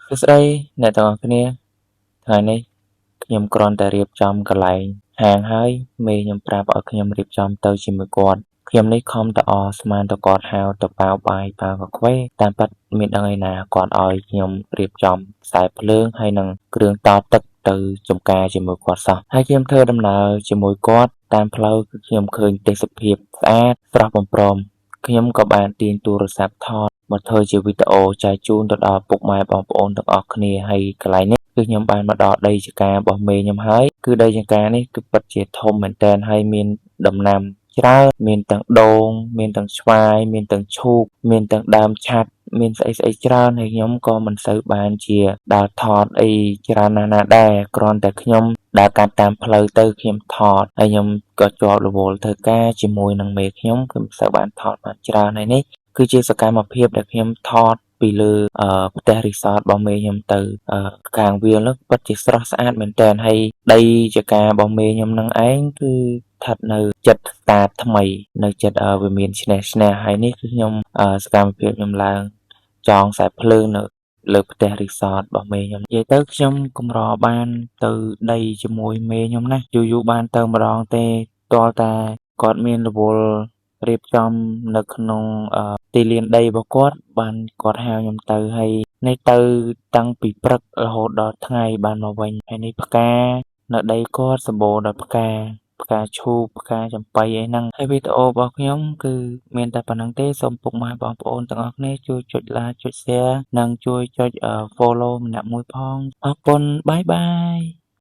សួស្តីអ្នកទាំងអស់គ្នាថ្ងៃនេះខ្ញុំគ្រាន់តែរៀបចំកន្លែងហាងហើយមេខ្ញុំប្រាប់ឲ្យខ្ញុំរៀបចំទៅជាមួយគាត់ខ្ញុំនេះខំតអស្មានតគាត់ហៅទៅប៉ាវបាយប៉ាវកាហ្វេតាមពិតមានដឹងឯណាគាត់ឲ្យខ្ញុំរៀបចំខ្សែភ្លើងហើយនិងគ្រឿងតទឹកទៅចំការជាមួយគាត់សោះហើយខ្ញុំធ្វើដំណើរជាមួយគាត់តាមផ្លូវគឺខ្ញុំឃើញទេសភាពស្អាតស្រស់បំព្រងខ្ញុំក៏បានទាញទូរស័ព្ទថតមកធ្វើជាវីដេអូចែកជូនទៅដល់ពុកម៉ែបងប្អូនទាំងអស់គ្នាហើយកន្លែងនេះគឺខ្ញុំបានមកដល់ដីចំការរបស់មេខ្ញុំហើយគឺដីចំការនេះគឺពិតជាធំមែនទែនហើយមានដំណាំច្រើនមានទាំងដូងមានទាំងស្វាយមានទាំងឈូកមានទាំងដើមឆាត់មានស្អីស្អីច្រើនហើយខ្ញុំក៏មិនសូវបានជាដើរថតអីច្រើនណាស់ណាដែរគ្រាន់តែខ្ញុំដើរកាត់តាមផ្លូវទៅខ្ញុំថតហើយខ្ញុំក៏ជាប់រវល់ធ្វើការជាមួយនឹងមេខ្ញុំគឺមិនសូវបានថតបានច្រើនហើយនេះគឺជាសកម្មភាពដែលខ្ញុំថតពីលើផ្ទះរីសតរបស់មេខ្ញុំទៅខាងវាលនោះពិតជាស្រស់ស្អាតមែនទែនហើយដីចំការរបស់មេខ្ញុំនឹងឯងគឺស្ថិតនៅចិត្តស្តាតថ្មីនៅចិត្តវិមានឈ្នះឈ្នះហើយនេះគឺខ្ញុំសកម្មភាពខ្ញុំឡើងចងខ្សែភ្លើងនៅលើផ្ទះរីសតរបស់មេខ្ញុំនិយាយទៅខ្ញុំកម្របានទៅដីជាមួយមេខ្ញុំណាស់យូរយូរបានទៅម្ដងទេទាល់តែគាត់មានរវល់រៀបចំនៅក្នុងទីលានដីរបស់គាត់បានគាត់ហៅខ្ញុំទៅហើយនេះទៅតាំងពីព្រឹករហូតដល់ថ្ងៃបានមកវិញហើយនេះផ្កានៅដីគាត់សម្បូរដោយផ្កាផ្កាឈូកផ្កាចំប៉ីអីហ្នឹងហើយវីដេអូរបស់ខ្ញុំគឺមានតែប៉ុណ្ណឹងទេសូមពុកម៉ែបងប្អូនទាំងអស់គ្នាជួយចុច like ចុច share និងជួយចុច follow ម្នាក់មួយផងអរគុណ bye bye.